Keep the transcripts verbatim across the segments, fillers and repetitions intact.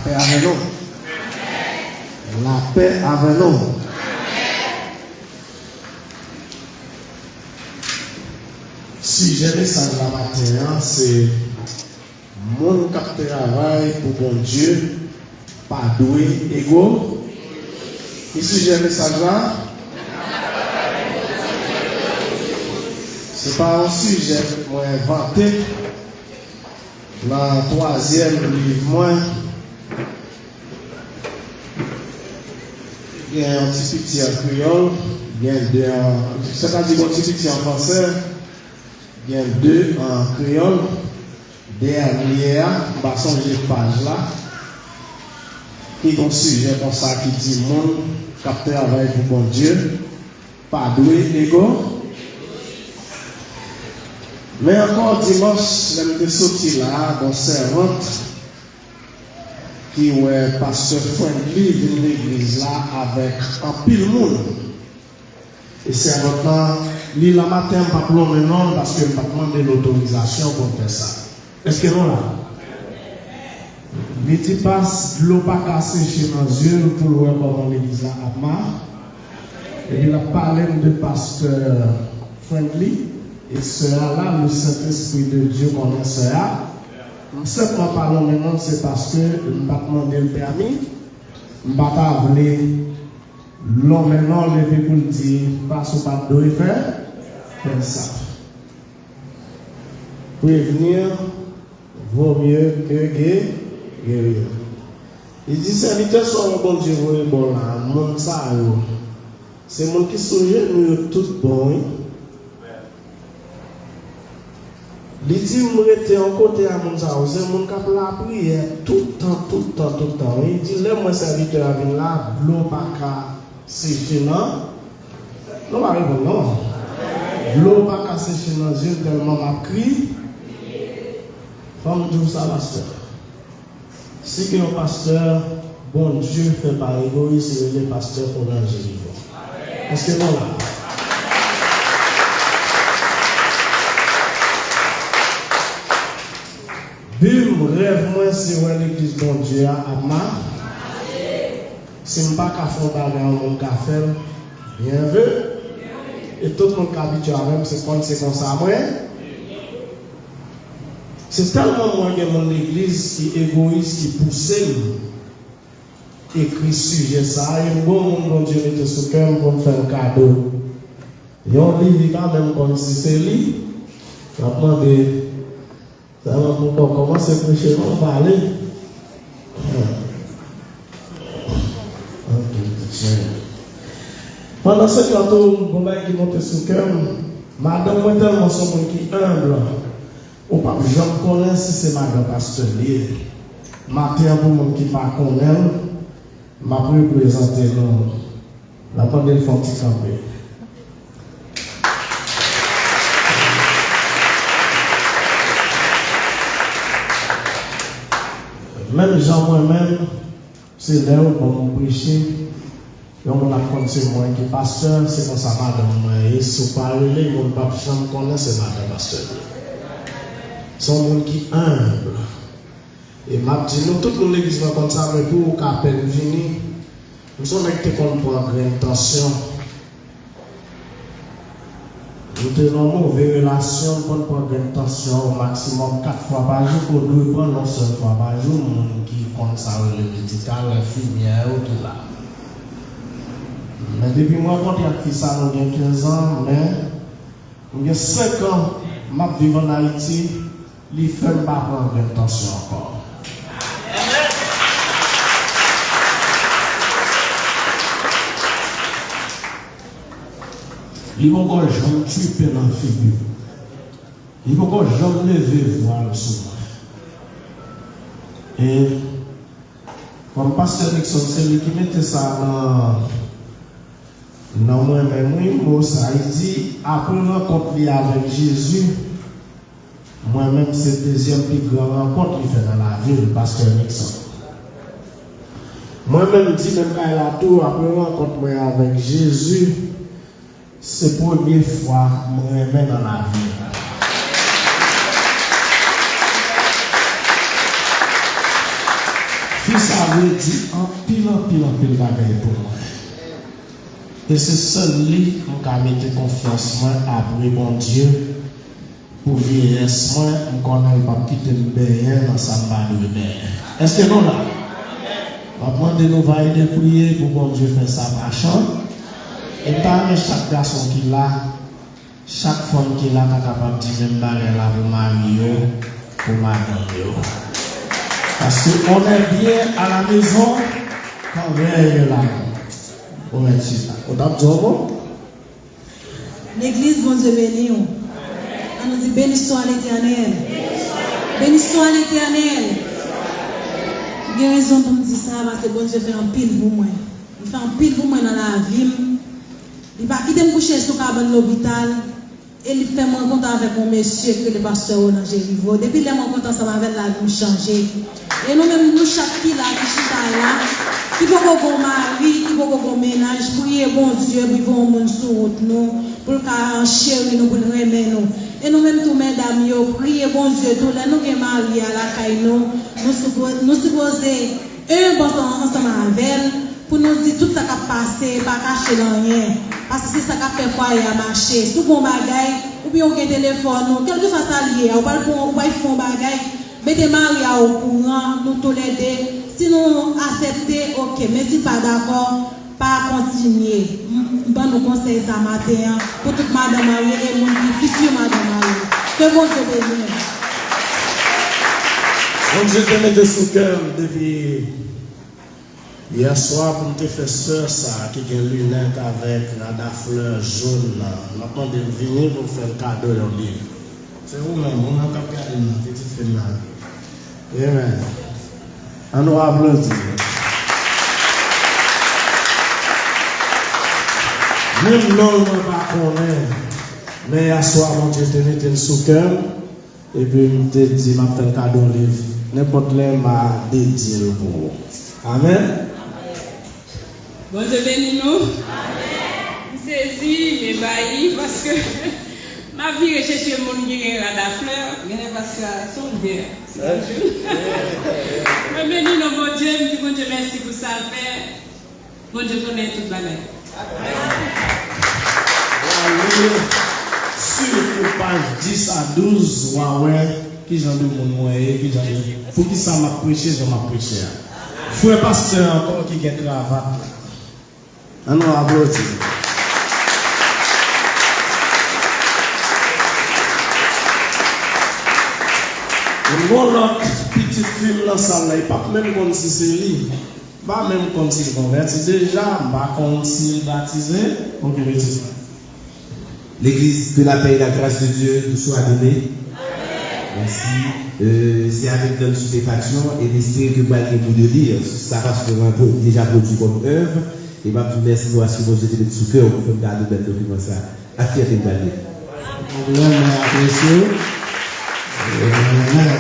Lapè avè nou. Lapè avè nou. Sijè mesaj la maten an, se moun k ap travay pou Bondye pa dwe ego. Ki sijè mesaj la? Se pa yon sijè mwen envante. Nan twazyèm liv mwen, gen yon ti piti an kreyòl, gen de an, sètadi yon ti piti an fransè, gen de an kreyòl. Dènye a, m pa sonje paj la, ki gon sijè konsa ki di moun k ap travay pou Bondye pa dwe ego. Men ankò dimanch, lè m te soti la a, gon sèvant ki wè pastè Friendly vin legliz la avèk anpil moun. E sèvant lan, li la maten, m p ap lonmen non l paske m pa t mande l otorizasyon pou l fè sa. Èske nou la? Li di pas dlo pa ka seche nan zye l pou l wè kòman legliz la ap ma. Epi l ap pale m de pastè Friendly e sè a la, le Saint-Esprit de Dieu konnen sè a. M senpman pa lonmen non l, se paske m pa t mande l pèmi. M pa ta vle lonmen non l epi pou l di, pas ou pa t dwe fè, fè sa. Prévenir vaut mieux que gué- guérir. Li di, sèvitè sa w wè Bondye voye ba w la, moun sa yo, se moun ki sou jenou yo tout bon, wi. Li di, m rete yon kote a moun sa yo, se moun k ap lapriyè tout tan, tout tan, tout tan, wi. Li di, lè m wè sèvitè a vin la, dlo pa ka seche nan, nou pa reponn non. Dlo pa ka seche nan zye l tèlman m ap kri. Fò m di w sa, pastè. Si gen yon pastè Bondye fè pa egoyis, li rele pastè Onan Jenivan. Èske nou la? Bi m, rèv mwen, se wè legliz Bondye a ap ma. Si m pa ka fè yon bagay, yon moun ka fè l, byen vre. E tout moun k abitye avè m, se konn se konsa mwen. Se tèlman m wè gen moun legliz ki egoyis ki pouse m ekri sijè sa a, e m gen yon moun Bondye mete sou kè m pou m fè l kado yon liv, li pa menm konn si se li. M ap mande sèlman pou m kòmanse preche non, m pale. Pandan se tan tou, gon bagay ki monte sou kè m, madanm mwen tèlman se yon moun ki enb, ou p ap janm konnen si se madanm pastè l ye. Maten an, pou moun ki pa konnen l, m ap reprezante nou. N ap mande l fè yon ti kanpe. Menm jan mwen menm, se lè yo ban m preche, yon moun ap konn se mwen ki pastè, se konsa madanm mwen ye. Si w pa rele, moun p ap janm konnen se madanm pastè l ye. Se yon moun ki enb. E m ap di nou, tout moun legliz mwen konn sa, men pou ou k apèn vini, m se yon nèg ki te konn pran grenn tansyon. Nou te nan yon move relasyon, m konn pran grenn tansyon o maksimòm kat fwa pa jou, ke w dwe pran l yon sèl fwa pa jou, moun ki konn sa yo rele medikal, enfimyè yo ki la. Men depi m rankontre ak fi sa, nou gen kenz an, men m gen senk an m ap viv ann Ayiti, li fè m pa pran grenn tansyon ankò. Li poko janm tripe nan figi m. Li poko janm leve vwa l sou mwen. E kòm pastè Nixon, se li ki mete sa nan, nan mwen menm, wi, mo sa, li di, apre rankont li avèk Jezi, mwen menm, se dezyèm pi gran rankont li fè nan lavi l, pastè Nixon. Mwen menm, di menm kay la tou, apre rankont mwen avèk Jezi, se premye fwa m renmen nan lavi m. Fi Sa vle di anpil, anpil, anpil bagay pou mwen. E se sèl li m ka mete konfyans mwen apre Bondye pou vyeyès mwen, m konnen l p ap kite m benyen nan sa m pa dwe benyen. Èske nou la? M ap mande nou valide priye pou Bondye fè sa pa chan. E m ta renmen chak gason ki la, chak fanm ki la ta kapab di menm bagay la pou mari yo, pou madanm yo. Paske on est bien à la maison quand règne l'amour. Ou mèt chita. Ou t ap di yon mo? Legliz, Bondye beni w. Ann nou di, béni soit l'Éternel. Béni soit l'Éternel. M gen rezon pou m di sa, paske Bondye fè anpil pou mwen. Li fè anpil pou mwen nan lavi m. Li pa kite m kouche sou kabann lopital. E li fè m rankontre avèk yon mesye ki rele pastè Roland Gériveau. Depi lè m rankontre ansanm avè l, lavi m chanje. E nou menm, nou chak ki la, ki chita la, ki poko gon mari, ki poko gon mennaj, priye Bondye pou l voye yon moun sou wout nou, pou l ka cheri nou, pou l renmen nou. E nou menm tou, medam yo, priye Bondye tou, lè nou gen mari a lakay nou, nou sipo-, nou sipoze enb ansanm, ansanm avè l, pou nou di tout sa k ap pase, pa kache l anyen. Paske se sa k ap fè fwaye a mache. Si w gen yon bagay, oubyen w gen telefòn ou, kèlkeswa sa l ye a, ou pral pran, ou pral fè yon bagay, mete mari a okouran, nou toulède. Si nou aksepte, oke, men si l pa dakò, pa kontinye. M, m ban nou konsèy sa maten an, pou tout madanm marye e moun ki fiti madanm marye. Ke Bondye beni nou. Bondye te mete sou kè m depi yè swa pou m te fè sè sa a ki gen linèt avèk rad a flè jòn nan. M ap mande l vini pou m fè l kado yon liv. Se ou menm, ou menm k ap gade m nan, pitit fi m nan. Amen. Ann nou aplodi. Menm non l mwen pa konnen, men yè swa Bondye te mete l sou kè m. Epi m te di m ap fè l kado yon liv. Nenpòt lè m a dedye l pou ou. Amèn. Bondye beni nou. M sezi, m ebayi, paske m ap vire chèche moun ki gen rad a flè, genlè pastè a se yon vè. Mwen beni non Bondye, m di Bondye mèsi pou sa l fè. Bondye konnen tout bagay. Prale swiv pou paj dis a douz, w a wè ki jan de moun mwen ye, ki jan de, poukisa m ap preche jan m ap preche a. Frè pastè ankò ki gen kravat la. Ann nou aplodi. Yon lòt pitit fi m nan sal la, li p ap menm konn si se li. M pa menm konn si l konvèti deja, m pa konn si l batize. Ok, mèsi. L'église, que la paix et la grâce de Dieu nous soient données. Merci. Euh, c'est avec grande stupéfaction et l'esprit que pral gen pou de lire sa pastè mwen pwodui, deja pwodui kòm èv. E m ap di w mèsi pou sa Bondye te met sou kè w pou fè m gade bèl dokiman sa. Ak fyète m pral li. Mwen vrèman apresye w. Amen.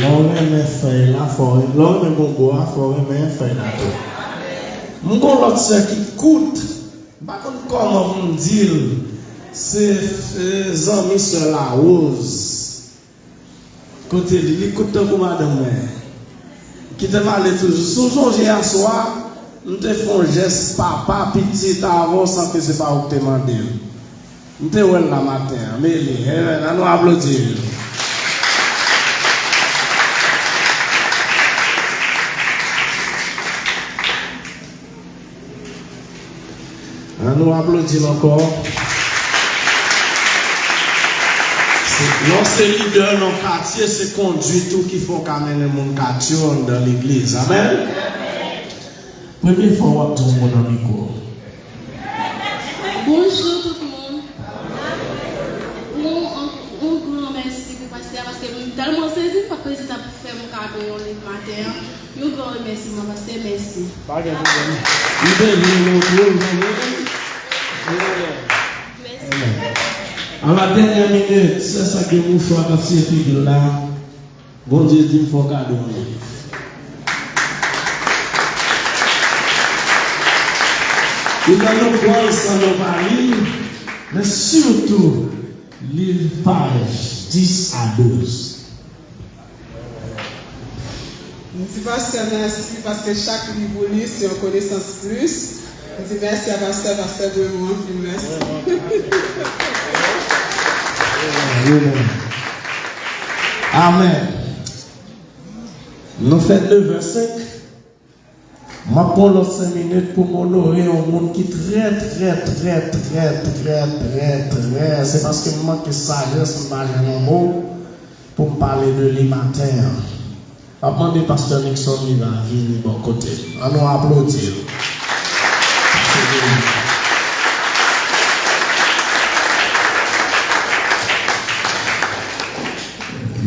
Lè w renmen fèy la, fò w renmen, lè w renmen gongo a, fò w renmen fèy la tou. M gon lòt sè ki kout. M pa konn kòman pou m di l. Se, se zanmi sè Larose. Kote li? Li kout tankou madanm mwen. Kite m ale toujou. Si w sonje yèswa, m te fè yon jès papa pitit avè w san ke se pa ou k te mande l. M te wè l la maten an. Men li, amen. Ann nou aplodi l. Ann nou aplodi l ankò. Se, lè w se lidè nan katye, se kondwit ou ki fè w ka mennen moun katye w anndan legliz. Amèn. Premye fwa w ap di yon mo nan mikwo. Bonjou tout moun. Yon, yon, yon gran mèsi pou pastè a, paske m tèlman sezi, m pa t predi t ap fè m kado yon liv maten an. Yon gran remèsiman, pastè, mèsi. Pa gen pwoblèm. M te vle montre w, tande. Mèsi. A la dènyè minit, sè sa gen mouchwa k ap siye figi l la. Bondye di m fè w kado yon liv. Li nan yon bòl san nou pa li l, men sitou li l paj dis a douz. M di pastè mèsi paske chak liv ou li se yon konesans plis. M di mèsi a pastè, pastè Bremon anpil mèsi. Amèn. Nou fè nevè senk. M ap pran lòt senk minit pou m onore yon moun ki trè, trè, trè, trè, trè, trè, trè, trè, se paske m manke sajès, m pa jwenn yon mo pou m pale de li maten an. M ap mande pastè Nixon li va vini bò kote m. An nou aplodi l.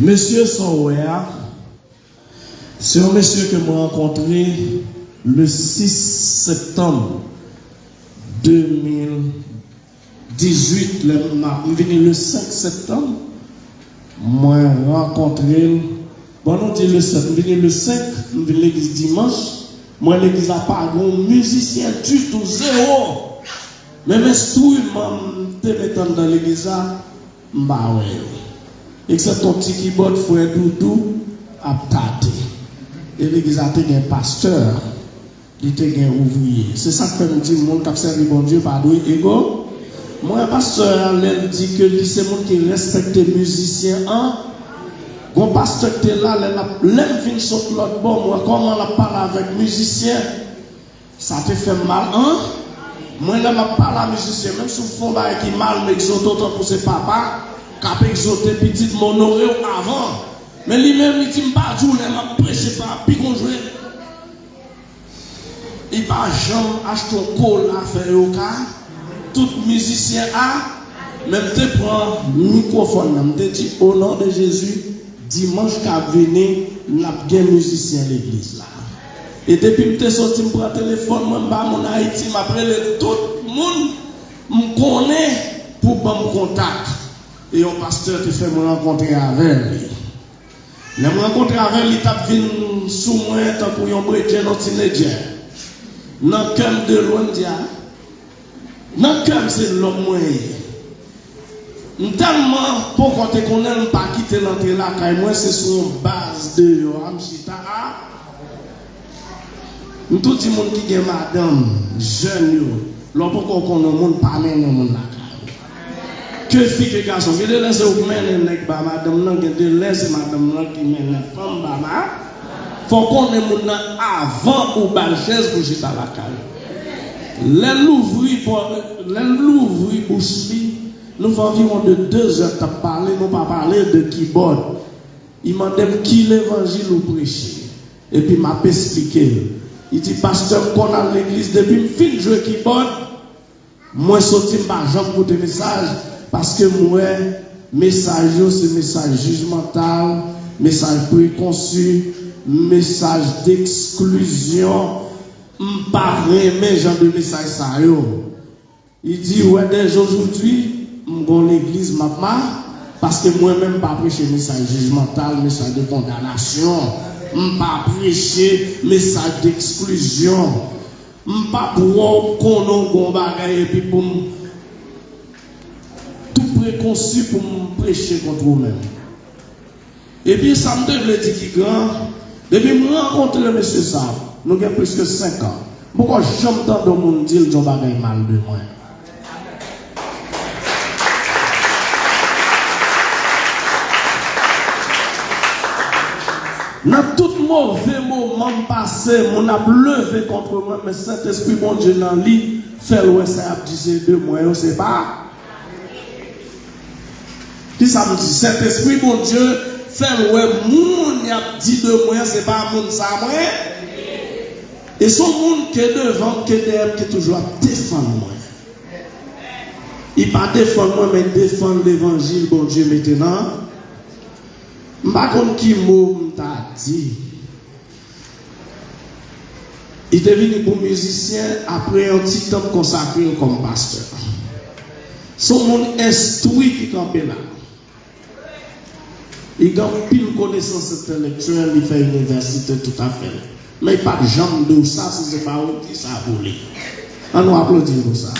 Mesye sa w wè a, se yon mesye ke mwen rankontre le sis septanm de mil dizuit, lè m, m vini le senk septanm, mwen rankontre l. Bon, nou di le sèt, m vini le senk, m vin legliz dimanch, mwen legliz la pa gen yon mizisyen ditou, zewo. Menm enstriman m te met anndan legliz la, m pa wè yo. Eksepte yon ti kibòd frè Doudou ap tate. E legliz la te gen pastè, li te gen ouvriye. Se sa k fè m di moun k ap sèvi Bondye pa dwe ego. Mwen wè pastè a lè l di ke li se moun ki respekte mizisyen an. Gon pastè k te la lè l ap, lè m vin sot lòt bò, mwen wè kòman l ap pale avèk mizisyen. Sa te fè m mal, an? Mwen, lè m ap pale a mizisyen, menm si w fè yon bagay ki mal, m egzote w tankou se papa k ap egzote pitit m, onore w avan. Men li menm, li di m pa di w lè m ap preche pa pi gon jwe. Li pa janm achte yon kola fè yo ka. Tout mizisyen a, men m te pran mikwofòn nan, m te di, o non de Jezi, dimanch k ap vini, n ap gen mizisyen legliz la. E depi m te soti, m pran telefòn mwen, m ba moun Ayiti, m ap rele tout moun m konnen pou ban m kontak. E yon pastè te fè mwen rankontre avè li. Lè m rankontre avè l, li t ap vin sou mwen tankou yon bredjenn, yon tinedjè. Nan kè m de lwen, m di, a, nan kè m se lòm mwen ye. M tèlman poko te konnen l, m pa kite l antre lakay mwen, se sou yon baz deyò a m chita a. M tou di moun ki gen madanm, jèn yo, lè w poko konnen yon moun, pa mennen moun lakay ou. Ke fi ke gason, gen de lè se ou k mennen nèg ba madanm nan, gen de lè se madanm nan ki mennen fanm ba ma. Fò w konnen moun nan avan ou ba l chèz pou chita lakay ou. Lè l louvri pò, lè l louvri bouch li, nou fè anviwon de de zè k t ap pale, nou pa pale de kibòd. Li mande m ki levanjil ou preche. Epi m ap esplike l. Li di, pastè, m konn al legliz, depi m fin jwe kibòd, mwen soti, m pa janm koute mesaj, paske m wè mesaj yo se mesaj jijmantal, mesaj prekonsi, mesaj deksklizyon. M pa renmen jan de mesaj sa yo. Li di, wè, dè jodi, m gon legliz m ap ma, paske mwen menm m pa preche mesaj jijmantal, mesaj de kondanasyon. M pa preche mesaj deksklizyon. M p ap wè w konnen w gon bagay epi pou m tou prekonsi pou m preche kont ou menm. Epi sa m te vle di ki gran, depi m rankontre mesye sa, nou gen plis ke senk an, m poko janm tande yon moun di l di yon bagay mal de mwen. Nan tout move moman m pase, moun ap leve kont mwen, men Sentespri Bondye nan li fè l wè sa y ap di se de mwen yo, se pa. Kisa m di? Sentespri Bondye fè l wè moun y ap di de mwen, se pa moun sa mwen. E se yon moun ke devan m, ke dèyè m, ki toujou ap defann mwen. Li pa defann mwen, men defann levanjil Bondye mete nan. M pa konn ki mo m ta di. Li te vini pou mizisyen, apre yon ti tan m konsakre l kòm pastè. Se yon moun enstwi ki kanpe la. Li gen anpil konesans entelektyèl, li fè inivèsite, tout afè l. Men li p ap janm di w sa si se pa ou ki di sa pou li. An nou aplodi l pou sa.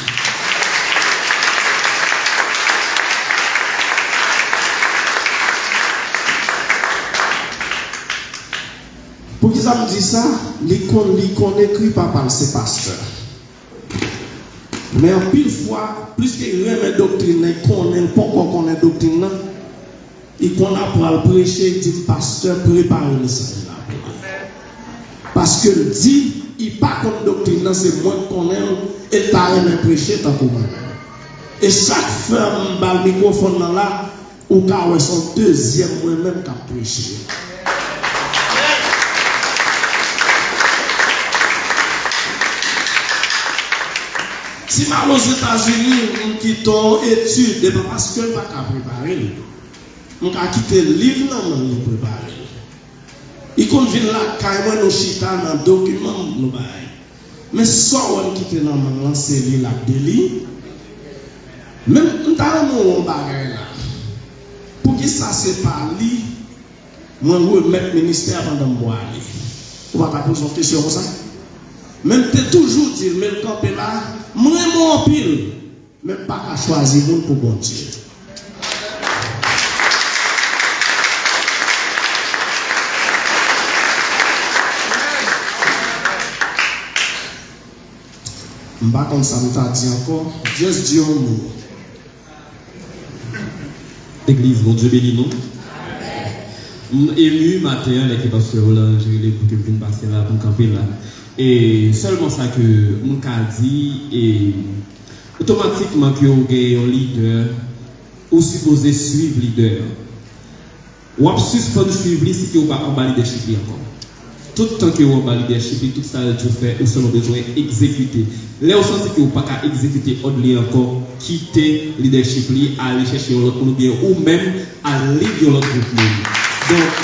Poukisa m di sa? Li konn, li konn ekri, papa l se pastè. Men anpil fwa, pliske l renmen doktrin nan, l konnen, l poko konnen doktrin nan, li konn ap pral preche, li di m, "Pastè, prepare mesaj la pou mwen." Paske l di, li pa konn doktrin nan, se mwen k konnen l, e l ta renmen preche tankou mwen menm. E chak fwa m ba l mikwofòn nan la, ou ka wè se yon dezyèm mwen menm k ap preche. Si m al Ozetazini, m kite yon etid, e pa paske l pa ka prepare l. M ka kite liv nan men l, li prepare l. Li konn vin lakay mwen, nou chita nan dokiman m, nou bay. Men sa w wè m kite nan men l lan, se li l ap deli. Men m ta renmen w yon bagay la. Poukisa se pa li mwen remèt ministè a pandan m pwale? Ou pa ta poze yon kesyon konsa? Men m te toujou di l, men l kanpe la, m renmen w anpil. Men m pa ka chwazi moun pou Bondye. M pa konn sa m ta di ankò. Just di yon mo. Legliz, Bondye beni nou. M emu maten an lè ke pastè Roland jere pou ke m vin pase la, pou m kanpe la. E sèlman sa ke m ka di, e otomatikman ke ou gen yon lidè, ou sipoze swiv lidè an. W ap sispann swiv li si ke ou pa anba lidèchip li ankò. Tout tan ke ou anba lidèchip li, tout sa l di w fè, ou sèlman bezwen egzekite. Lè ou santi ke ou pa ka egzekite òd li ankò, kite lidèchip li, ale chèche yon lòt moun oubyen ou menm al lead yon lòt gwoup moun. Donk,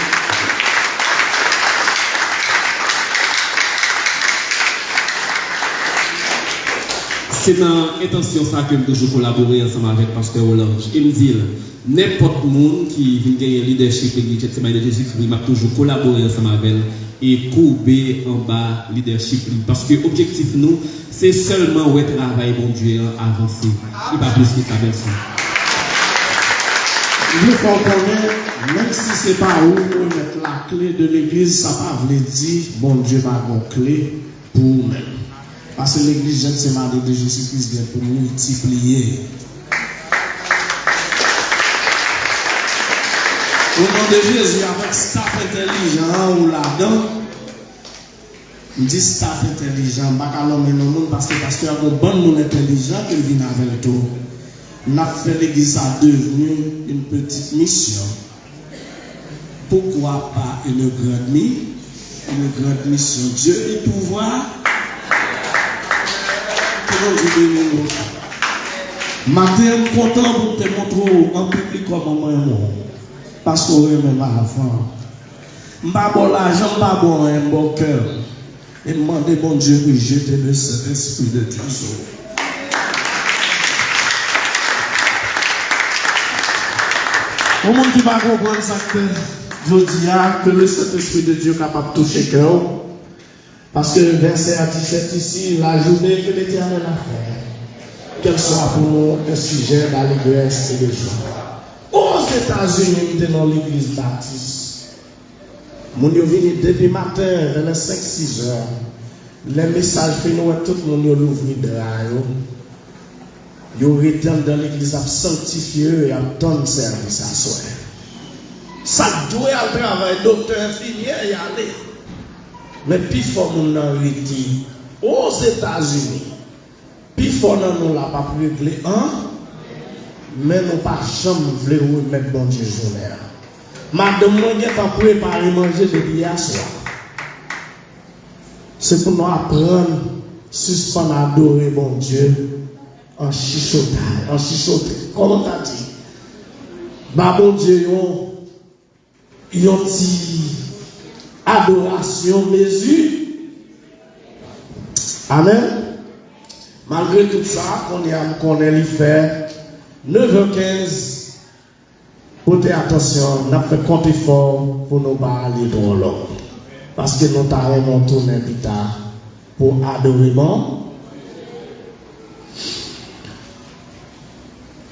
se nan entansyon sa ke m toujou kolabore ansanm avèk pastè Roland. E m di l, nenpòt moun ki vin genyen lidèchip Legliz Getsemane de Jezikri, m ap toujou kolabore ansanm avè l e koube anba lidèchip li. Paske objektif nou, se sèlman wè travay Bondye an avanse. E pa plis ke sa, mèsi. M vle fè w konnen, menm si se pa ou k remèt lakle de legliz, sa pa vle di Bondye pa gen kle pou ou menm. Paske legliz Getsemane de Jezikri gen pou miltipliye. O non de Jezi, avèk staff entèlijan an ou ladan, m di staff entèlijan, m pa ka nonmen non moun paske pastè a gon bann moun entèlijan ke l vin avè l tou. N ap fè legliz sa devni une petite mission. Pourquoi pas une grande mi-, une grande mission? Dieu y pourvoit. Ke Bondye beni nou. Maten an, m kontan pou m te montre w an piblik kòman mwen renmen w. Paske w renmen m avan. M pa ba w lajan, m pa ba w anyen, m ba w kè m. E m mande Bondye pou l jete le Sentespri de Dye sou ou. Yon moun ki pa konprann sa k fè jodi a, ke le Sentespri de Dye kapab touche kè w. Paske vèsè a di, c'est ici la journée que l'Éternel a fait. Qu'elle soit pour nous un sujet d'allégresse et de joie. Ozetazini, m te nan legliz batis. Moun yo vini depi maten, vè lè senk, sis zè. Lè mesaj fini, ou wè tout moun yo louvri dra yo. Yo rete anndan legliz ap sanktifye yo, y ap tann sèvis aswè. Sa k dwe al travay, doktè, enfimyè, y ale. Men pifò moun nan rete Ozetazini. Pifò nan nou la p ap regle an, men nou pa janm vle remèt Bondye jounen an. Madanm mwen gentan prepare manje depi yèswa. Se pou nou aprann sispann adore Bondye an chichotay, an chichote. Kòman ta di? Ba Bondye yon yon ti adorasyon mezi. Amèn. Malgre tout sa, kounye a m konnen li fè nèf è kenz. Pote atansyon, n ap fè kont efò pou nou pa ale twò lwen. Paske nou ta renmen w tounen pita pou adore Bondye.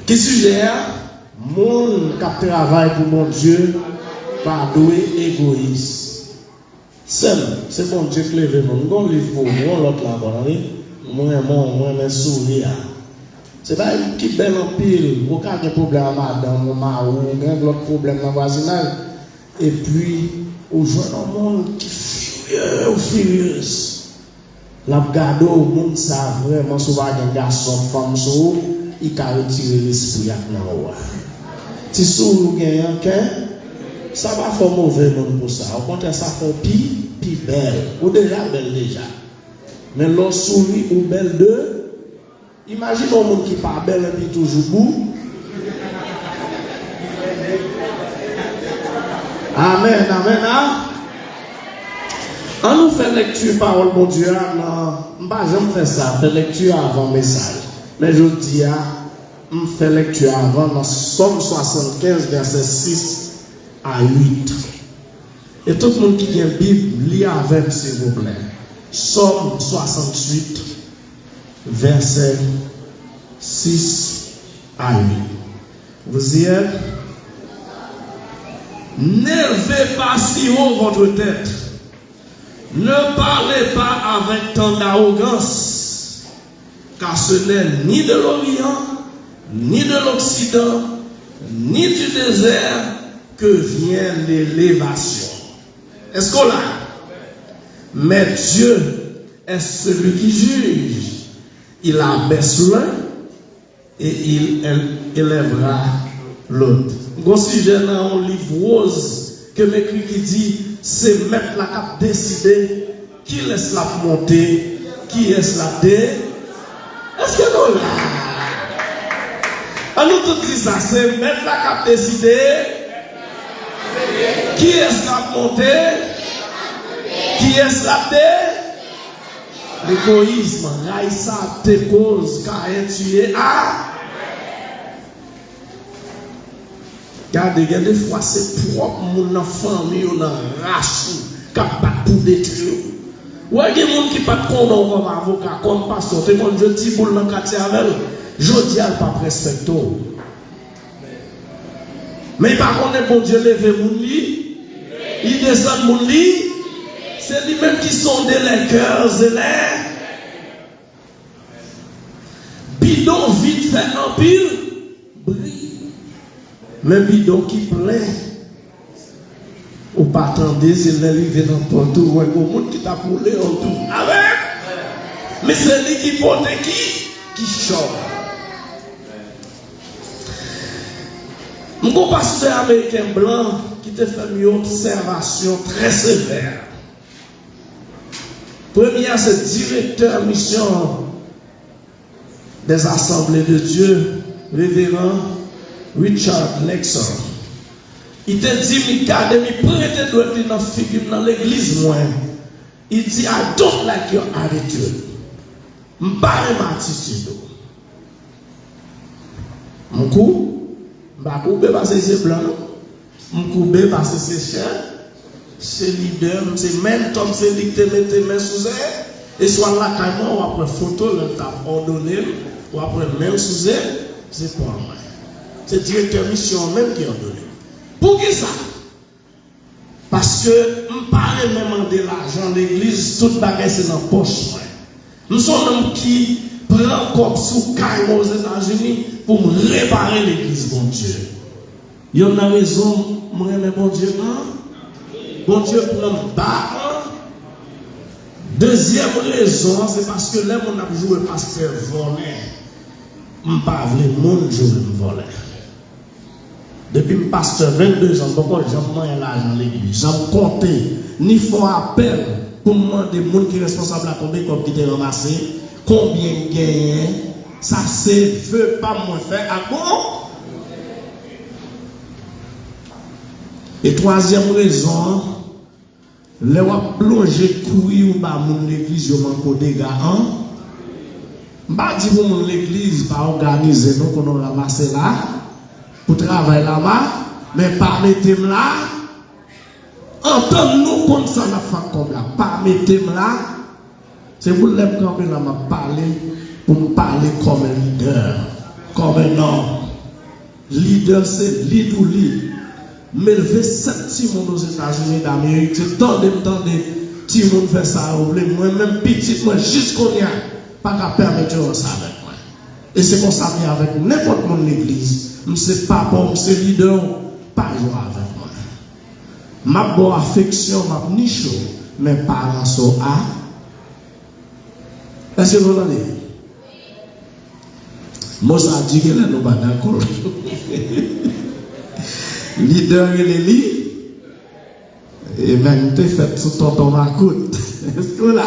Ki sijè a? Moun k ap travay pou Bondye pa dwe egoyis. Sè m, se Bondye k leve moun. M gen yon liv pou ou, yon lòt la ankò, tande. Mwen renmen w, mwen renmen souri a. Se bagay ki bèl anpil. Ou ka gen pwoblèm ak madanm ou, mari w, ou gen lòt pwoblèm nan vwazinaj. Epi, ou jwenn yon moun ki firye ou firyez. L ap gade w, moun sa vrèman, si w pa gen gason, fanm sou ou, li ka retire lespri ak nan ou a. Ti souri ou genyen an, kè, sa pa fè w move moun pou sa. Okontrè, sa fè w pi, pi bèl. Ou deja bèl deja. Men lè w souri, ou bèl de. Imajine yon moun ki pa bèl epi toujou gou. Amèn, amèn, a. An nou fè lekti pawòl Bondye a nan, m pa janm fè sa, fè lekti avan mesaj. Men jodi a, m fè lekti avan nan Sòm swasannkenz, vèsè sis a uit. E tout moun ki gen Bib, li avè m, silvouplè. Sòm swasanntuit, vèsè sis a uit. Vous y êtes? N'élevez pas si haut votre tête. Ne parlez pas avec tant d'arrogance, car ce n'est ni de l'Orient, ni de l'Occident, ni du désert que vient l'élévation. Est-ce qu'on l'a? Mais Dieu est celui qui juge. Il abaisse l'un et il élèvera l'autre. M gon sijè nan yon liv woz ke m ekri ki di, se mèt la k ap deside kilès l ap monte, kiyès l ap de-, èske nou la? An nou tout di sa, se mèt la k ap deside kiyès k ap monte, kiyès l ap de-, Legoyism, ray sa te koz Kayen tiye Abèl. Gade, gen de fwa se pwòp moun nan fanmi w, nan ras ou, k ap bat pou detwi w. Ou wè gen moun ki pa t konnen w kòm avoka, kòm pastè, w te konn jwe ti boul nan katye avè l, jodi a l p ap respekte w. Men li pa konnen Bondye leve moun li, li desann moun li, se li menm ki sonde les cœurs et les. Bidon vid fè anpil bri, men bidon ki plen, ou pa tande, se lè rive nan pòt ou, ou wè gon moun ki t ap woule w tou. Amèn! Men se li ki pote ki, ki chòv. M gon pastè ameriken blan ki te fè m yon obsèvasyon trè sevè. Premye a se direktè misyon des Assemblées de Dieu, Reveran Richard Nixon. Li te di m, li gade m, li prete dwèt li nan figi m nan legliz mwen. Li di, "I don't like your attitude." M pa renmen atitid ou. M kou, m pa koube paske se blan non. M koube paske se chè, se lidè m, se menntò m, se li k te mete men sou zè. E si w al lakay mwen, w ap wè foto lè l t ap òdone m, w ap wè men l sou zè, zepòl mwen. Se direktè misyon an menm ki òdone m. Poukisa? Paske m pa renmen mande lajan legliz, tout bagay se nan pòch mwen. M se yon nonm ki pran kòb sou kay mwen Ozetazini pou m repare legliz Bondye. Yonn nan rezon m renmen Bondye an, Bondye pran m ba an. Dezyèm rezon an, se paske lè moun ap joure pastè vòlè, m pa vle moun joure m vòlè. Depi m pastè vennde zan, m poko janm manyen lajan legliz. Jan m konte, ni fè apèl pou m mande moun ki responsab la konbyen kòb ki te ranmase, konbyen m genyen, sa se ve pa m mwen fè ak bon. E twazyèm rezon an, lè w ap plonje kouri ou ba moun legliz yo manko dega an, m pa di pou moun legliz pa òganize non, konnen w ranmase la, pou travay la ma, men pa mete m la, antann nou konn sa n ap fè ak kòb la, pa mete m la, se pou lè m kanpe la m ap pale, pou m pale kòm en lidè, kòm en nonm. Lidè se lead ou lead. M elve sèt timoun Ozetazini Damerik, se tande m tande timoun fè sa yo vle. Mwen menm, pitit mwen, jis kounye a, pa ka pèmèt yo ranse avèk mwen. E se konsa m ye avèk nenpòt moun legliz. M se papa w, m se lidè w, pa jwe avèk mwen. M ap ba w afeksyon, m ap niche w, men pa ranse w a. Èske nou tande? Mo sa a di genlè nou pa dakò. Lidè rele li. Amen. M te fèt sou tonton makout. Èske w la?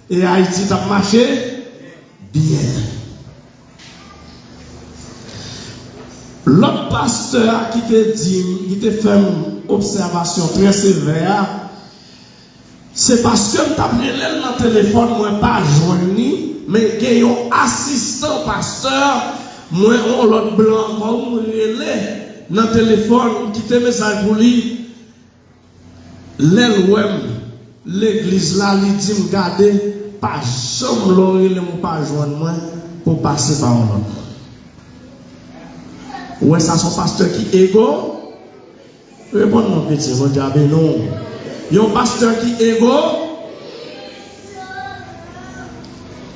E Ayiti t ap mache byen. Lòt pastè a ki te di m, ki te fè m obsèvasyon trè sevè a, se paske m t ap rele l nan telefòn, mwen pa jwenn li, men gen yon asistan pastè, mwen, yon lòt blan ankò, m rele nan telefòn, m kite mesaj pou li. Lè l wè m legliz la, li di m, "Gade, pa janm lè w rele m ou pa jwenn mwen, pou w pase pa yon lòt moun." Ou wè sa, se yon pastè ki ego? Reponn non, kretyen, Bondye a beni w. Yon pastè ki ego?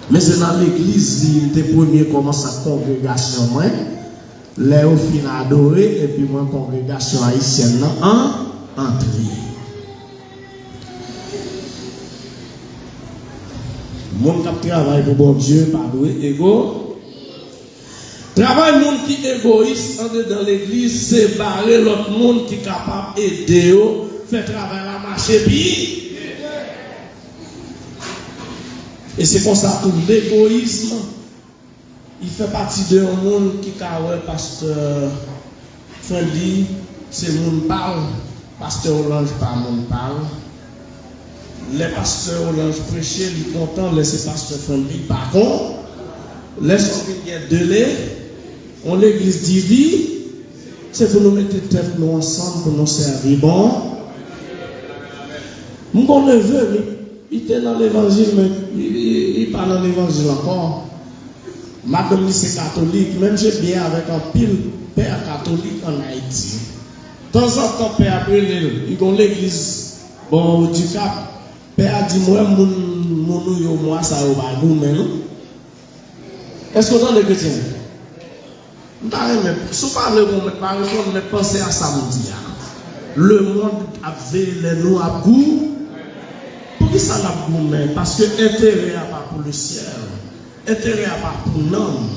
Men se nan legliz li, m te premye kòmanse ak kongregasyon mwen. Lè yo fin adore, epi mwen, kongregasyon ayisyèn nan an, antre. Moun k ap travay pou Bondye pa dwe ego. Travay moun ki egoyis andedan legliz se bare lòt moun ki kapab ede yo fè travay la mache pi. E se konsa tou, legoyis, li fè pati de yon moun ki ka wè pastè Friendly se moun pa l, pastè Olange pa moun pa l. Lè pastè Olange preche, li kontan, lè se pastè Friendly, li pa kon. Lè sa vin gen dele, yon legliz divi, se pou nou mete tèt nou ansanm pou nou sèvi bon. M gon neve, li, li te nan levanjil, men li, li, li pa nan levanjil ankò. Madanm li se katolik, men misye byen avèk anpil pè katolik ann Ayiti. Tanzantan, pè a ap rele l, li gon legliz bò Dikap. Pè a di, "M wè moun, moun ou yo mwa sa yo pa goumen non." Èske w tande, kretyen? M ta renmen, si w pa vle pou mèt pa reponn, men panse a sa m di a. Lemonn ap veye lè nou ap gou. Poukisa n ap goumen? Paske enterè a pa pou lesyèl. Enterè a pa pou nanm.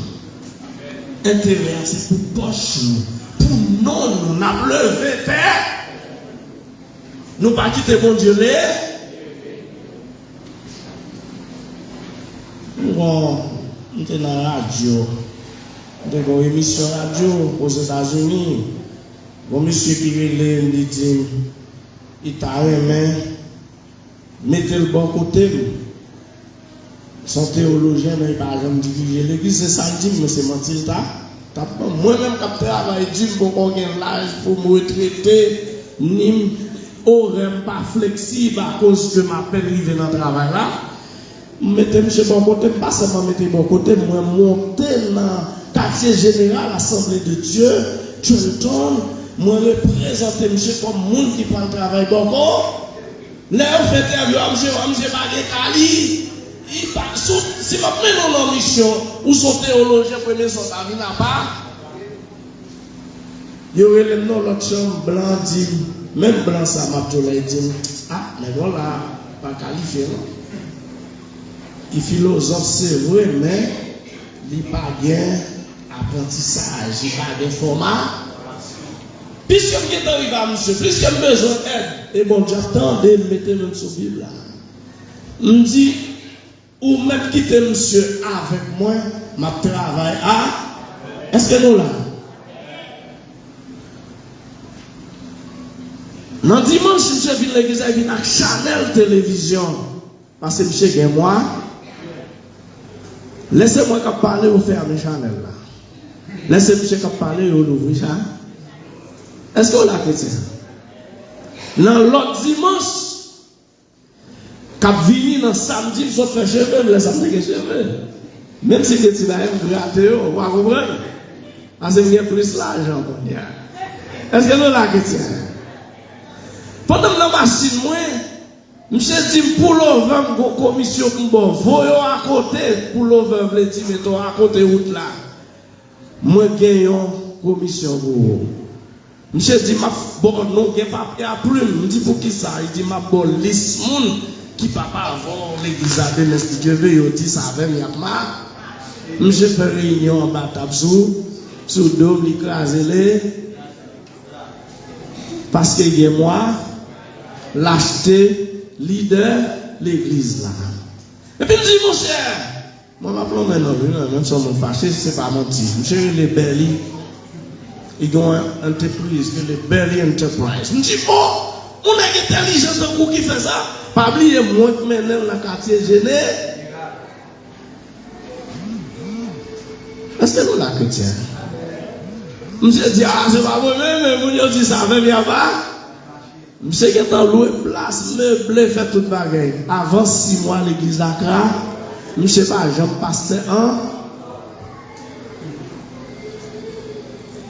Enterè a se pou pòch nou, pou non nou. N ap leve tè. Nou pa kite Bondye le. M gon, m te nan radyo. M te gon emisyon radyo Ozetazini. Gon misye ki rele m, li di m, li ta renmen mete l bò kote m. Se yon teyolojyen, men li pa janm dirije legliz. Se sa l di m, men se manti l ta, t ap ban m. Mwen menm k ap travay di, m poko gen laj pou m retrete, ni m, orè m pa fleksib akoz ke m apèn rive nan travay la. M mete misye bò kote m, pa sèlman mete bò kote m, mwen monte nan katye jeneral Asanble de Dye, Trenton, mwen reprezante misye kòm moun ki pral travay bò ko. Lè yo fè entèvyou a misye, a misye pa gen kali. Li pa, si, si m ap mennen w nan misyon, ou se yon teyolojyen, premye sa w ta vin apa. Yo rele m nan lòt chanm, blan di m, menm blan sa m ap di w la, li di m, "Ah, nèg la pa kalifye non. Li filozòf, se vre, men li pa gen aprantisaj, li pa gen fòma." Piske m gentan rive a misye, piske m bezwen èd, e Bondye ap tande m, mete men m sou Bib la. M di, "Ou mèt kite misye avèk mwen, m ap travay a." Èske nou la? Nan dimanch, misye vin legliz la, li vin ak chanèl televizyon. Paske misye gen mwa. Lè se mwen k ap pale, yo fèmen chanèl la. Lè se misye k ap pale, yo louvri chanèl. Èske w la, kretyen? Nan lòt dimanch k ap vini, nan samdi, m sot fè cheve m, lè sa m te gen cheve. Menm si m gen ti bagay, m grate yo, ou pa konprann? Paske m gen plis lajan kounye a. Èske nou la, kretyen? Pandan m nan machin mwen, misye di m, "Pull over, m gon komisyon pou m ba w. Voye w akote." Pull over vle di mete w akote wout la. "Mwen gen yon komisyon pou ou." Misye di, "M ap ba w non, gen papye a, plim?" M di, "Poukisa?" Li di, "M ap ba w lis moun ki p ap avè w legliz la demen, si Dye ve, yo di s avè m y ap ma." Misye fè reyinyon anba tab sou, sou do m, li kraze le. Paske gen mwa, l achte lidè legliz la. Epi l di, "Monchè, mwen pa plonmen non, wi, non, menm si yon moun fache, se pa manti." Misye rele Belly. Li gen yon antrepriz ki rele Belly Enterprise. M di, "O, yon nèg entèlijan tankou ki fè sa?" Pa bliye, mwen k mennen l nan katye Jene. Èske nou la, kretyen? Misye di, "A, se pa mwen menm, men moun yo di sa, men y ap a." Misye gentan lwe plas, meble, fè tout bagay. Avan sis mwa, legliz la kra-, misye pa janm pastè an.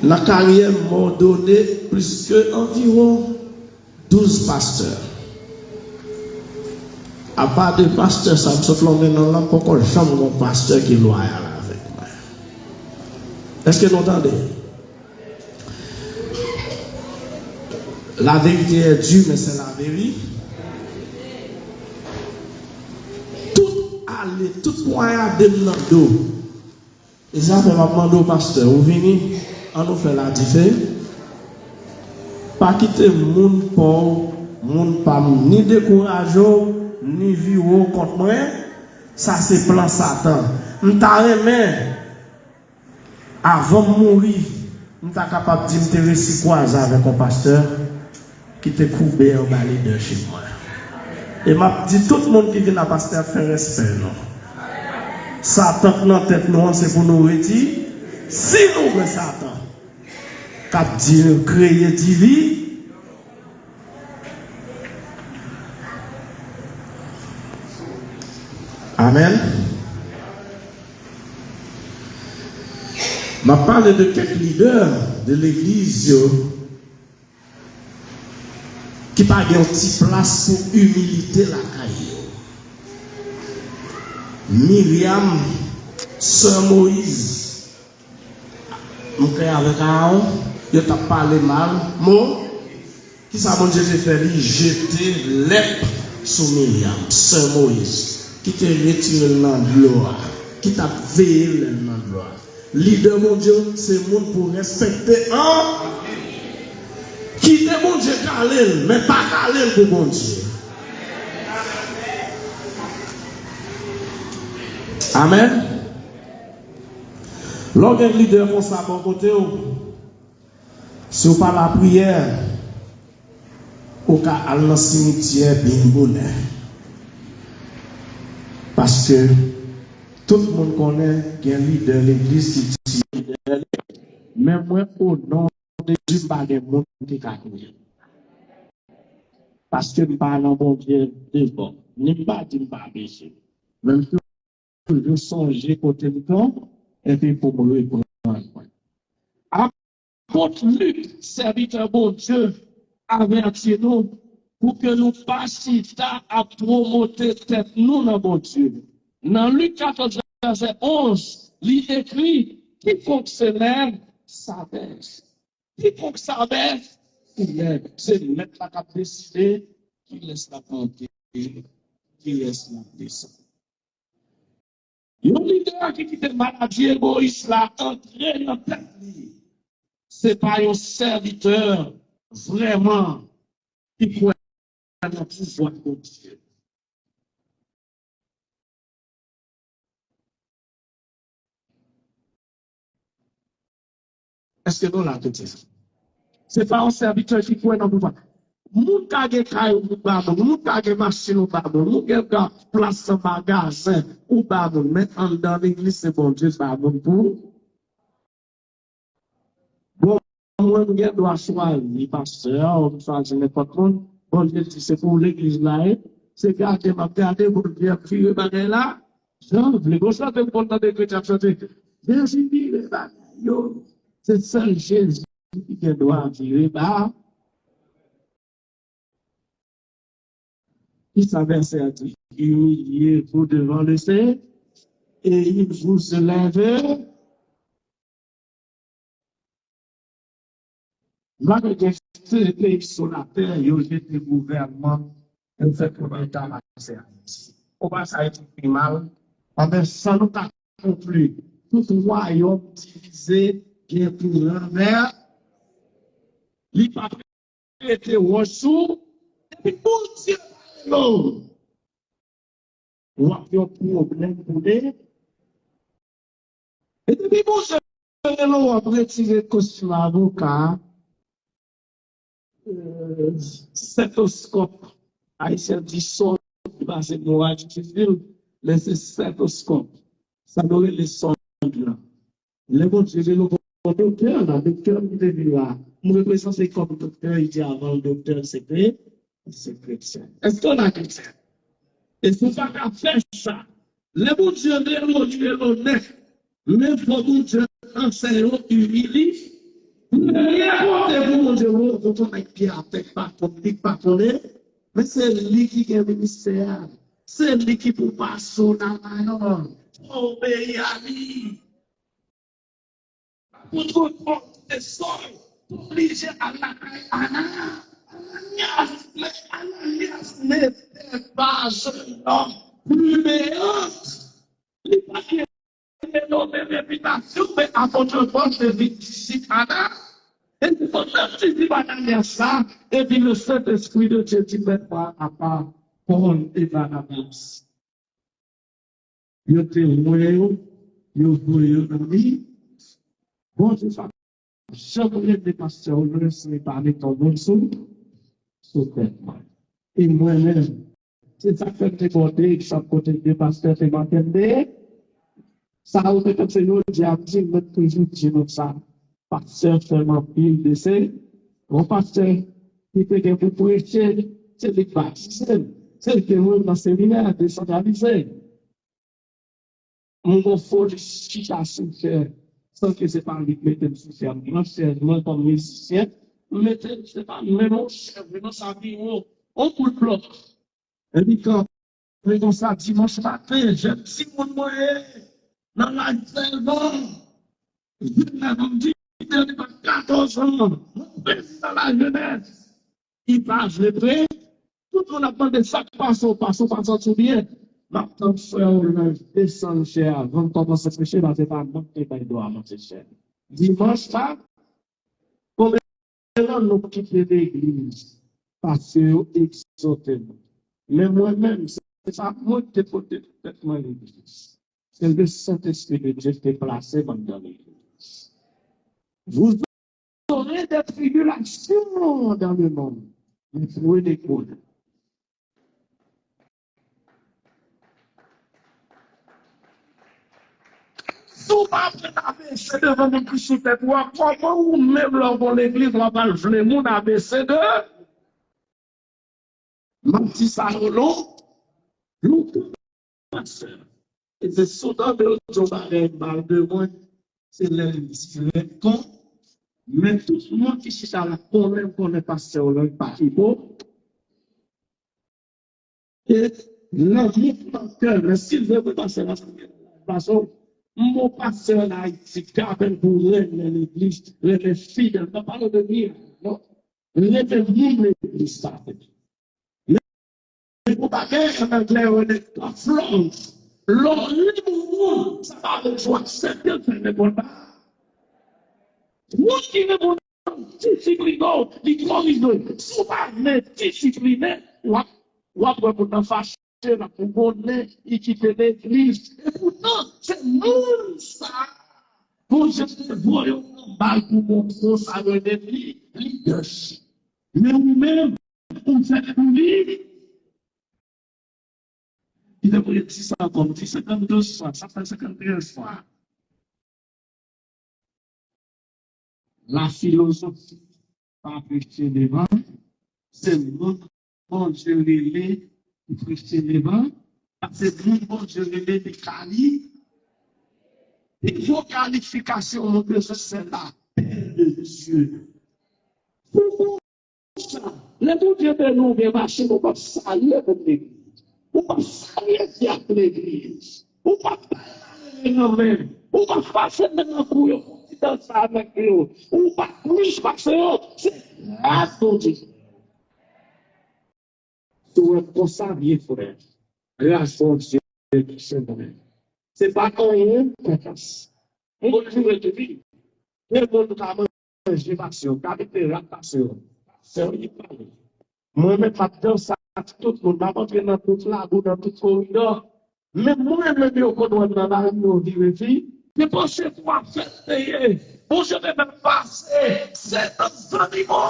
Nan karyè m, m òdone plis ke anviwon douz pastè. Apa de pastè sa m sot lonmen nan lan, poko janm gon pastè ki lwayal avèk mwen. Èske nou tande? La vérité est dure, mais c'est la vérité. Tout ale, tout pwayade m nan do. E sa fè m ap mande w, pastè, ou vini, ann nou fè ladife. Pa kite moun pa w, moun pa m, ni dekouraje w, ni vire w kont mwen. Sa se plan Satan. M ta renmen, avan m mouri, m ta kapab di m te resi kwaze avèk yon pastè ki te koube anba lidèchip mwen. E m ap di tout moun ki vin a pastè a, fè respè nou. Satan k nan tèt nou an, se pou nou redi, si nou wè Satan k ap di, kreye divi. Amèn. M ap pale de kèk lidè de legliz yo ki pa gen yon ti plas pou imilite lakay yo. Miryam, sè Moyiz, m kwè avèk Aawon, yo t ap pale mal. Mo, kisa Bondye te fè? Li jete lèp sou Miryam, sè Moyiz, ki te retire l nan dlo a, ki t ap veye l lè l nan dlo a. Lidè Bondye se moun pou respekte an. Kite Bondye kale l, men pa kale l pou Bondye. Amèn. Lè w gen lidè konsa bò kote w, si w pa lapriyè, ou ka al nan simityè byen bonè. Paske tout moun konnen gen lidè legliz ki di lidè li, men mwen, o non de Jezi, m pa gen moun ki ka touye m. Paske m pa nan Bondye devò. Ni m pa di m pa peche. Men m toujou sonje kote m pran, epi pou m reprann mwen. Apot Lik, sèvitè Bondye, avèti nou pou ke nou pa chita ap pwomote tèt nou nan Bondye. Nan Lik katòz, vèsè onz, li ekri, "Kikonk semè, sa bèj." Kikonk semè, semè. Se Mèt la k ap deside kilès l ap monte, kilès l ap desann. Yon lidè ki kite maladi egoyis la antre nan tèt li, se pa yon sèvitè vrèman ki kwè nan pouvwa Bondye. Èske nou la, kretyen? Se pa yon sèvitè ki kwè nan pouvwa. Moun ka gen kay ou ba moun, moun ka gen machin ou ba moun, moun gen ga-, plas nan magazen ou ba moun, men anndan legliz se Bondye ba moun pou ou. Bon, mwen, m gen dwa chwazi pastè a, ou m chwazi nenpòt moun. Bondye di se pou legliz la ye. Se gade m ap gade, Bondye ap vire bagay la jan l vle. Gon chante m konn tande kretyen ap chante, Jezi vire bagay yo. Se sèl Jezi ki gen dwa vire ba. Kisa vèsè a di? Humiliez-vous devant le Seigneur et il vous élève. Malgre gen peyi sou latè, yo jete gouvènman, yo fè koudeta pase Ayiti. Ou pa sa Ayiti pi mal? Anben, san nou ta konkli, tout wayòm divize gen pou ranvè. Li pa rete wòch sou, epi Bondye pa rele w. W ap yon pwoblèm pou li. E depi Bondye rele w, w ap retire kostim avoka a, euh, stetoskòp, Ayisyen di sònd, pase mo a difisil, men se stetoskòp. Sa nou rele sònd lan. Lè Bondye rele w, doktè la, doktè m te vin la, m reprezante kòm doktè, li di avan l doktè l se kre-, se kretyen. Èske w la kretyen? E si w pa ka fè sa, lè Bondye rele w, li rele w nèt. Men fò Bondye anseye w imilye. Premye kote pou Bondye voye w, kote w nèg pye atè k pa konn li, k pa konnen, men se li ki gen ministè a. Se li ki pou pase w nan mayon. Fò w obeyi a li. Apot Pòl te sòy, te oblije al lakay Ana-, Ananyas, men Ananyas n'était pas un homme plus béant. Li pa gen renome repitasyon, men apot Pòl te vin disip Ana. E se pandan disip Ananyas sa, epi le Saint-Esprit de Dieu di, mèt mwen apa Pòl e Banabas. Yo te wè yo, yo voye yo nan mi. Bondye pa janm rele pastè w lwen san li pa met yon moun sou, sou tèt mwen. E mwen menm, se sa k fè m te pote egzanp kote de pastè te manke m de. Sa ou te panse yo di a di, mwen toujou di nou sa. Pastè fè m anpil de se, yon pastè ki te gen pou preche, se li k batize m, se li k te voye m nan seminè desantralize. Mwen gon foli chita sou chè, san ke se pa li k mete m sou chè. M pran chèz mwen kòm mizisyen, m mete l, se pa menm yon chèz, non, sa vin yon, yon kout blòk. Epi kanpe konsa dimanch maten, jèn timoun mwen ye, nan laj sèz an, jèn la, m di, li pa katòz an, mwen prezidan lajenès. Li pa vle pre. Tout moun ap mande sa k pase w, pase w pa santi w byen. M ap tann frè w lè l desann chè a, avan l kòmanse preche, paske pa mwen ki te bay dwa manje chè. Dimanch la, konbyen nan nou kite legliz? Paske yo egzòte nou. Men mwen menm, se pa mwen ki te pote tèt mwen legliz. Se le Saint-Esprit de Dieu ki te plase m anndan legliz. Vous aurez des tribulations dans le monde, mais prenez courage. Si w pa aprann A B C devan moun ki sou tèt ou a, kòman ou menm lè w gon legliz w ap al vle moun A B C de? M ap di sa yo lon-, lontan, pastè. E se sou tande yo di yon bagay mal de mwen, se lè l dirèk kon, men tout moun ki chita la konnen, konnen pastè Orlando pa ki bon. E lanmou pou nan kè, men si l vle pou pastè la, pastè, m bon pastè an Ayiti, k apèn pou renmen legliz, renmen fidèl, m pa pale de miracle, non. Renmen moun legliz sa fè. Men pou bagay an anglè yo rele tough love. Lè w renmen moun, sa pa vle di w aksepte l fè nenpòt bagay. Moun ki renmen w disipline w, li korije w. Si w pa vle disipline, w ap, w ap wè moun nan fache, l ap konnen li kite legliz. E poutan, se moun sa a, Bondye te voye yon bal pou montre w sa yo rele li, leadership. Men ou menm, ou fèt pou li. Li te voye di sa ankò, m di senkannde fwa, sa fè senkanntrèz fwa. La filozofi pa preche devan, se moun Bondye rele ki preche devan, paske moun Bondye rele li kali-, pi gwo kalifikasyon moun bezwen se lapè de Dye. Pou konsa, lè Bondye beni w byen mache, ou p ap salye moun legliz. Ou p ap salye dyak legliz. Ou p ap bay malere nan men. Ou p ap pase nan kou yo pou ti danse avèk yo. Ou p ap plis pase yo. Se gras Bondye. Si w wè m konsa, vye frè, gras Bondye ki se mwen. Se pa anyen m fè fas. M konn jure tou wi. Gen moun ka manje pase w, ka vin rat pase w. Pase w li pale. Mwen menm m ap danse ak tout moun, m ap antre nan tout labou, nan tout koridò. Men mwen menm yo konn wè m nan lari, yo vire fi. Yo panse pou afè m te ye. Bondye te fè m pase, se nan zannimo.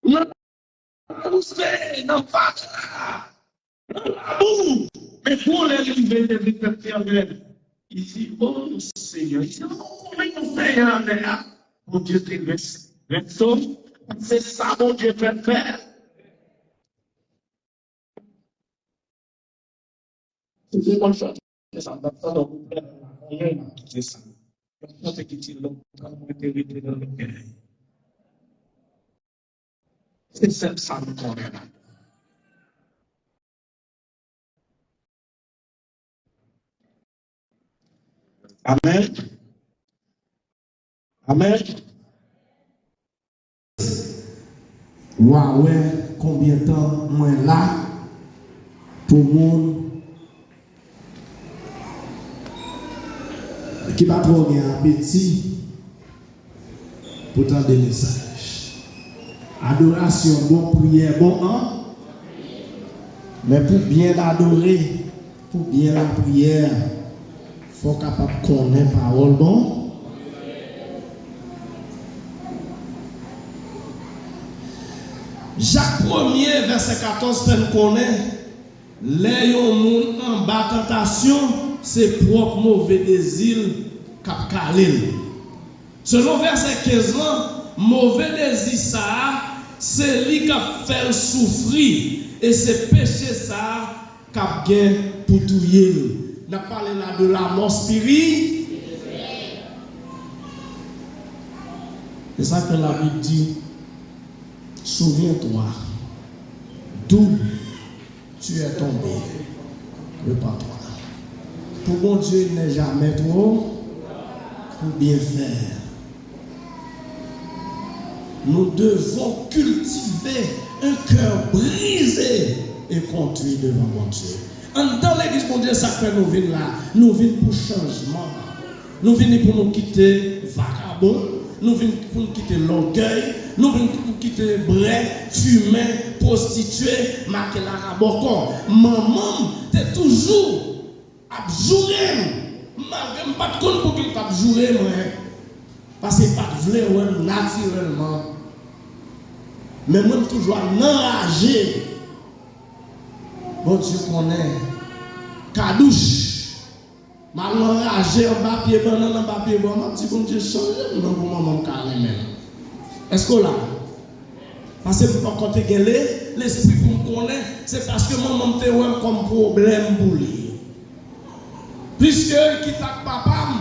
Nan Nan bouse, nan fatra, nan labou. Men gon lè li rive, li vin fè pyè anlè. Li di, o Senyè, li di, o, men nou fè anlè a. Bondye te ret, ret sou. Se sa Bondye fè fè. Se te konn chante sa, m t ap tande yon koupè nan lapriyè, m ap kite sa. Yon chante ki di, lontan mwen te rete nan lògèy. Se sèl sa nou konnen la. Amèn. Amèn. W a wè konbyen tan mwen la pou moun ki pa twò gen apeti pou tande mesaj. Adorasyon bon, priyè bon, an. Men pou byen adore, pou byen lapriyè, fò w kapab konnen pawòl bon. Jak premye, vèsè katòz fè n konnen, lè yon moun anba tantasyon, se pwòp move dezi l k ap kale l. Selon vèsè kenz lan, move dezi sa a, se li k ap fè l soufri, e se peche sa a k ap gen pou touye l. N ap pale la de lamò spiri. E sa fè Labib di, souviens-toi d'où tu es tombé, repens-toi. Pour Bondye, il n'est jamais trop pour bien faire. Nous devons cultiver un cœur brisé et contrit devant Bondye. Anndan legliz Bondye, sa k fè nou vin la, nou vin pou chanjman. Nou vini pou nou kite vakabon, nou vin pou nou kite lògèy, nou vin pou nou kite brè, fimen, pwostitye, make laka bòkò. Manman m te toujou ap joure m, malgre m pa t konn poukisa l t ap joure mwen, paske l pa t vle wè m natirèlman. Men mwen, m toujou ap anraje. Bondye konnen. Kadouch. M al anraje anba pye bannann, anba pye bwa, m ap di, Bondye, chanje m non pou manman m ka renmen m. Èske w la? Paske m poko te gen le, lespri pou m konnen, se paske manman m te wè m kòm pwoblèm pou li. Pliske l kite ak papa m,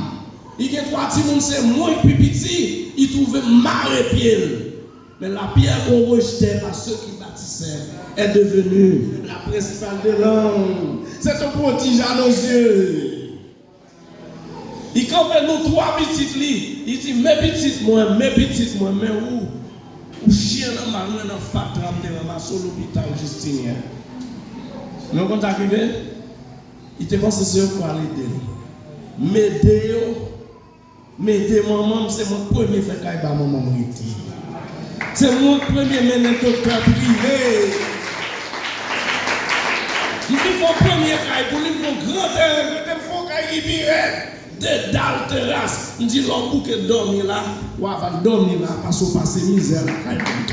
li gen twa timoun, se mwen k pi piti, li twouve m mare pye l. Mais la pierre qu'on rejetait par ceux qui bâtissaient est devenue la principale de l'angle. C'est un prodige à nos yeux. Li kanpe nou twa pitit li, li di, men pitit mwen, men pitit mwen, men ou, ou chyen nan mal mwen nan fatra m te ranmase w lopital Jistinyen. Men w konn sa k rive? Li te panse se yo k pral ede l. M ede yo, m ede manman m, se mwen k premye fè kay ba manman m rete. Se mwen k premye mennen doktè prive. M vin fè yon premye kay pou li, m fè yon gran teren, rete m fè yon kay ki pi rèd. De dal teras. M di lè w bouke dòmi la, w a va dòmi la, paske w pase mizè lakay moun.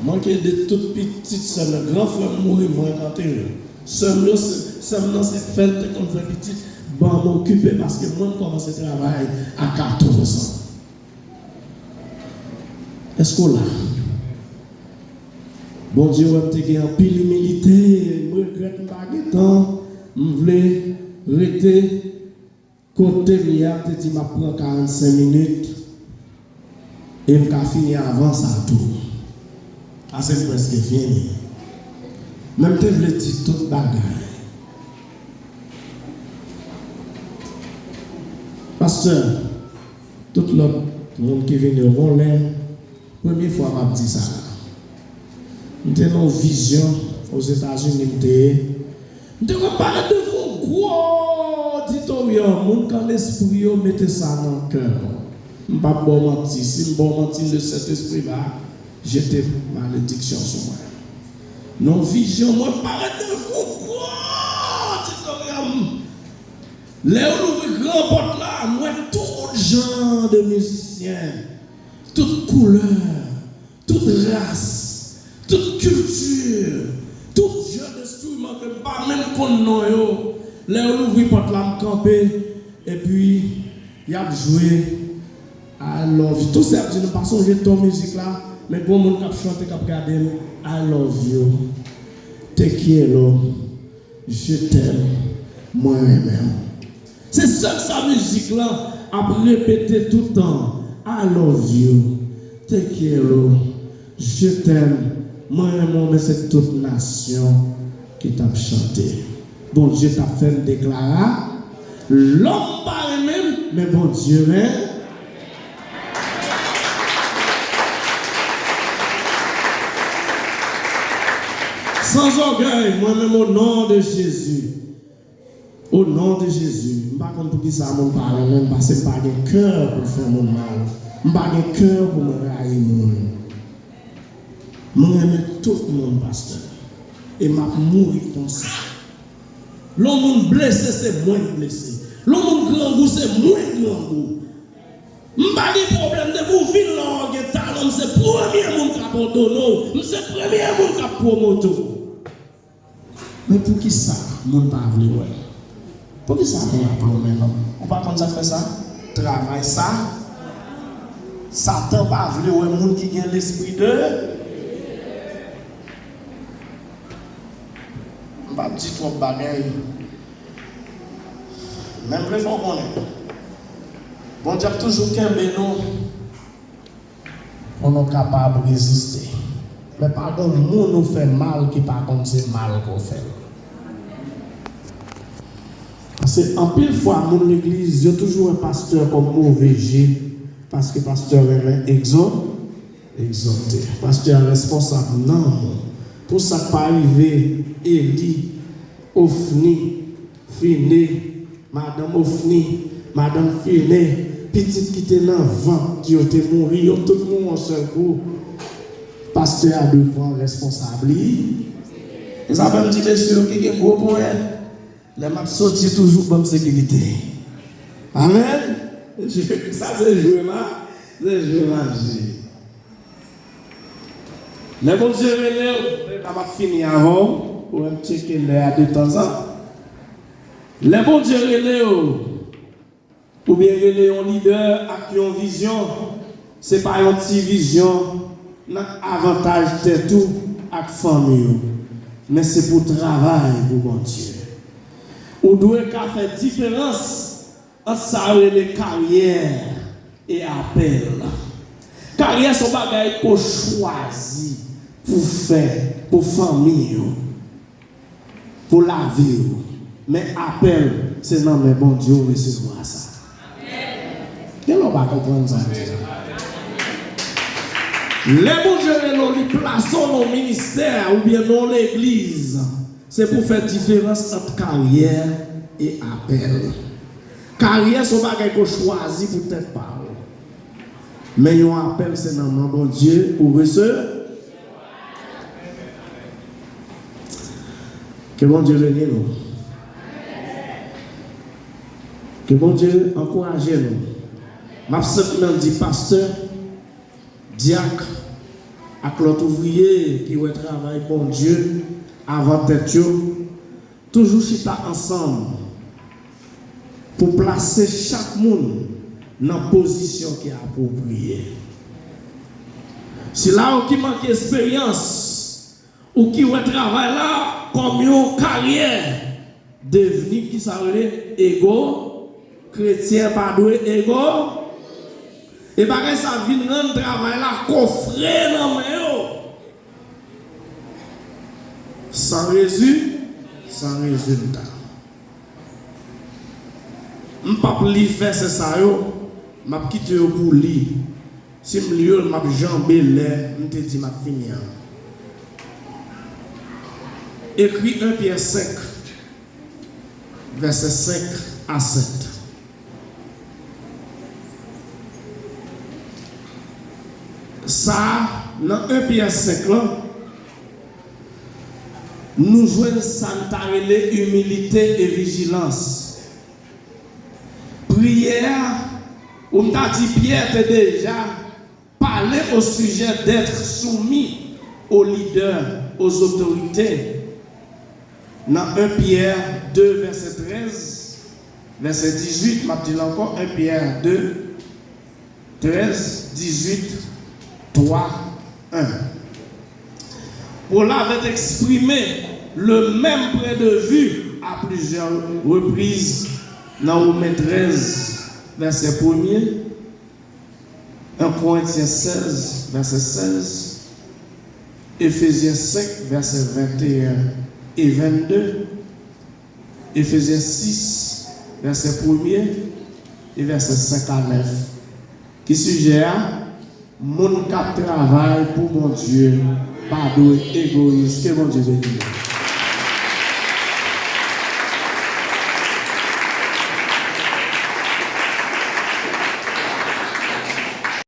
Mwen k ede tout pitit sè m nan. Gran frè m mouri, mwen k antere l. Sè m yo, se, sè m nan se fè l te konn fè pitit, ban m okipe paske mwen m kòmanse travay a katòz an. Èske w la? Bondye wè m te gen anpil imilite, m regrèt m pa gen tan, m vle rete Kote m ye a, m te di m ap pran karannsenk minit e m ka fini avan sa tou. Paske m prèske fini. Men m te vle di tout bagay. Pastè, tout lòt moun ki vini yo, gon lè, premye fwa m ap di sa la. M te nan yon vizyon Ozetazini, m te ye. M te wè m parèt devan yon gwo oditoryòm, moun k an lespri yo mete sa nan kè nou. M p ap ba w manti, si m ba w manti, le Sentespri va jete malediksyon sou mwen. Nan yon vizyon, mwen parèt devan yon gwo oditoryòm. Lè yo louvri gran pòt la, m wè tout jan de mizisyen, tout koulè, tout ras, tout kilti, tout jan enstriman ke m pa menm konn non yo. Lè yo louvri pòt la, m kanpe, epi y ap jwe I love you. Tou se ap di nou pa sonje ton mizik la, men gon moun k ap chante, k ap gade m, I love you. Te quiero. Je t'aime, mwen renmen w. Se sèl sa mizik lan ap repete toutan. I love you. Te quiero. Je t'aime, mwen renmen w, men se tout nasyon ki t ap chante. Bondye t ap fè n deklara, lòm pa renmen m, men Bondye renmen. Sans orgueil, mwen menm, au nom de Jésus. Au nom de Jésus. M pa konn poukisa moun pa renmen m, paske m pa gen kè pou fè moun mal. M pa gen kè pou mwen rayi moun. Mwen renmen tout moun, pastè. E m ap mouri konsa. Lè yon moun blese, se mwen k blese. Lè yon moun grangou, se mwen k grangou. M pa gen pwoblèm, depi w vin la w gen talan, m se premye moun k ap òdone w, m se premye moun k ap pwomote w. Men poukisa moun pa vle wè? Poukisa moun ap lonmen lòm? Ou pa konn sa k fè sa? Travay sa. Satan pa vle wè moun ki gen lespri de. M p ap di twòp bagay. Men m vle fè w konnen, Bondye ap toujou kenbe nou pou nou kapab reziste. Men pa gen moun ou fè mal ki pa konn se mal ke w fè l. Paske anpil fwa, moun legliz yo toujou wè pastè kòm move je, paske pastè renmen egzò-, egzòte. Pastè a responsab nanm ou pou sa k pa rive Eli, Ofni, Fine, madanm Ofni, madanm Fine, pitit ki te nan vant yo te mouri, yo tout mouri yon sèl kou. Pastè a dwe pran responsab li. E sa fè m di mesye yo ki gen gwo ponyèt, lè m ap soti, toujou ban m sekirite. Amèn. Sa se jwe ma-, se jwe maji. Lè Bondye rele w, m ap fini avan w, ou wè m tcheke lè a detanzan. Lè Bondye rele w, oubyen rele yon lidè ak yon vizyon, se pa yon ti vizyon nan avantaj tèt ou ak fanmi w, men se pou travay pou Bondye. Ou dwe ka fè diferans ant sa yo rele karyè e apèl. Karyè se yon bagay ke w chwazi pou fè pou fanmi w, pou lavi w. Men apèl, se nan men Bondye w resevwa sa. Gen lè w pa konprann sa m di la. Lè Bondye rele w, li plase w nan yon ministè oubyen nan yon legliz, se pou fè diferans ant karyè e apèl. Karyè se yon bagay ke w chwazi pou tèt pa w. Men yon apèl se nan men Bondye ou resevwa. Ke Bondye beni nou. Ke Bondye ankouraje nou. M ap senpleman di pastè, dyak ak lòt ouvriye ki wè travay Bondye avan tèt yo, toujou chita ansanm pou plase chak moun nan pozisyon ki apwopriye. Sila yo ki manke esperyans ou ki wè travay la kòm yon karyè, devni ki sa rele ego, Kretyen pa dwe ego. E bagay sa vin rann travay la kofre nan men yo. San rezi-, san rezilta. M p ap li vèsè sa yo, m ap kite yo pou li. Si m li yo, m ap janbe lè m te di m ap fini an. Ekri en Pyè senk, vèsè senk a sèt. Sa a, nan en Pyè senk lan, nou jwenn sa n ta rele imilite e vijilans. Priyè a, ou m ta di Pyè te deja pale au sujet d'être soumis aux leaders, aux autorités. Nan en Pyè de, vèsè trèz, vèsè dizuit, m ap di l ankò, en Pyè de, trèz, dizuit, twa, en. Paul avait exprimé le même point de vue à plusieurs reprises nan Women trèz, vèsè premye, en Korentyen sèz, vèsè sèz, Efezyen senk, vèsè venteyen e vennde, Efezyen sis, vèsè premye e vèsè senk a nèf. Ki sijè a? Moun k ap travay pou Bondye pa dwe egoyis. Ke Bondye beni nou.